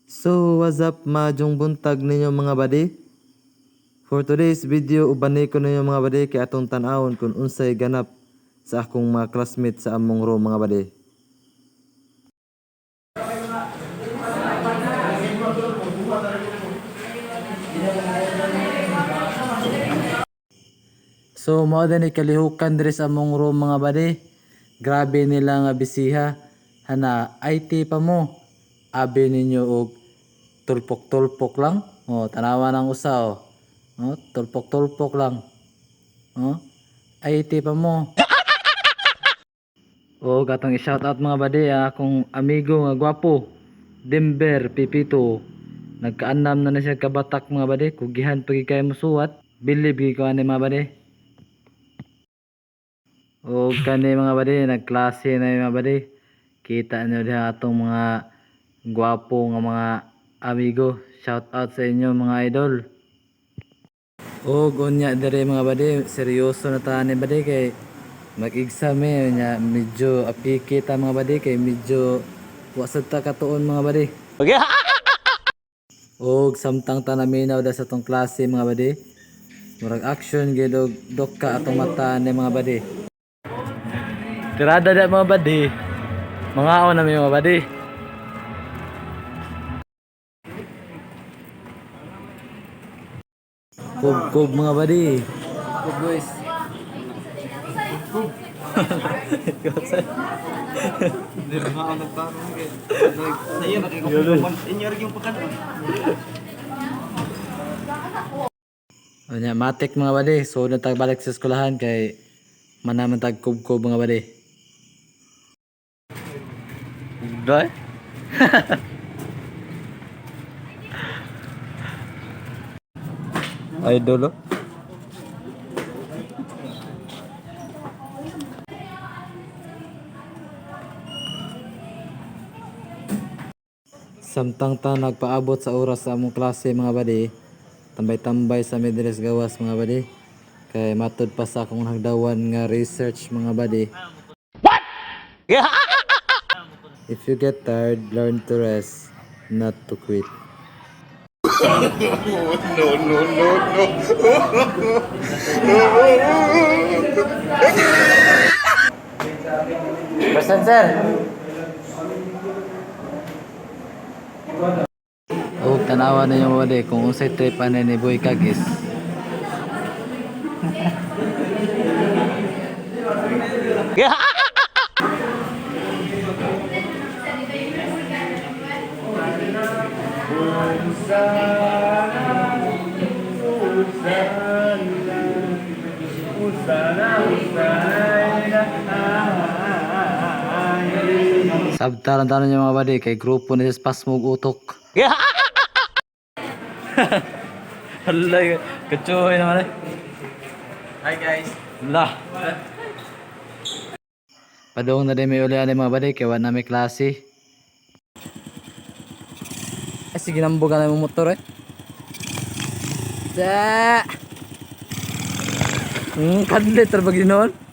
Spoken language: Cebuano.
So, what's up, maayong buntag ninyo, mga badi? For today's video, ubani ko ninyo, mga badi, kay atong tan-awon kung unsay ganap sa akong mga classmates sa among room, mga badi. So, mao din ni kalihukan diri sa among room, mga badi. Grabe nila nga bisiha. Hana, IT pa mo. Abi ninyo og tulpok-tulpok lang. Oh, tanawa ng usa oh. Oh, tulpok-tulpok lang. Oh, IT pa mo. O katong i-shout out, mga badi, ang akong amigo nga gwapo, Denver Pipito. Nagkaanam na na siya kabatak, mga badi. Kugihan pagi kay musuwat. Bilib gyud ko ani, mga badi. O kani, mga badi, nagklase na yung mga badi. Kita nyo diha atong mga gwapo nga mga amigo. Shout out sa inyo, mga idol. O unya dere, mga badi, seryoso na ta ni badi kay mag-exam eh nya medyo apiki ta, mga badi, kay medyo wa sad ta katuon, mga badi. Og samtang ta naminaw da sa tong klase, mga badi. Murag action gyud og doka atong mata ni, mga badi. Tirada da, mga badi. Mga na mi, mga badi. Kub kub, mga badi. Kub, boys. Kub. Unya matik, mga badi. So na tag balik sa eskwelahan kay manaman tag kub-kub, mga badi. Dai? Idol oh. Samtang ta nagpaabot sa oras sa among klase, mga badi, tambay-tambay sa Medres gawas, mga badi. Kay matud pa sa akong hagdawan nga research, mga badi. What? If you get tired, learn to rest, not to quit. No, no, no, no. Present, sir. O tanawa na yung badi kung unsay trip ani ni Boy Kagis. Sabta lang tanon yung mga badi kay grupo ni sa Pasmog Utok. Hala, katsuhoy naman eh. Hi guys. La. Padung na din may uli ani, mga badi, kay wala na may klase. Ay, sige, nambog na yung motor eh. Sa. Kadlit ra ba ginoon?